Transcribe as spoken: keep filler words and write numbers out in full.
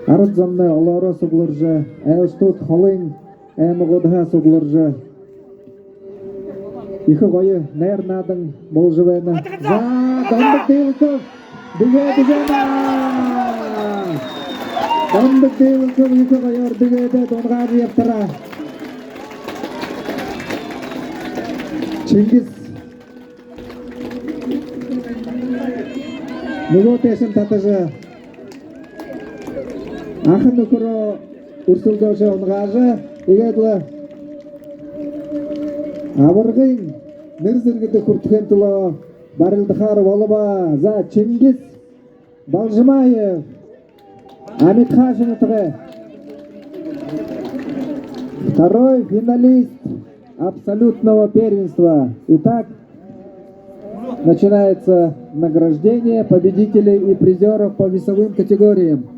Арад зомнай олоороо сугларжа, айлшатууд холын аймагуудһаа сугларжа, ехэ гоё найр наадан боложо байна. За, Дондог Дэйлэхов дэгдээд байна. Дондог Дэйлэхов ехэ гоёор дэгдээд, унгаажа ябатараа. Чингис нүгөө тээшэнь татажа, аха нүхэрөө үрсэлдөөрөө унгаажа, иигээд лэ абаргын нэрэ зэргэдэ хүртэхын түлөө барилдахаар болобо. За, Чингис Балжимаев, Амитхай нютагай. Второй финалист абсолютного первенства. Итак, начинается награждение победителей и призёров по весовым категориям.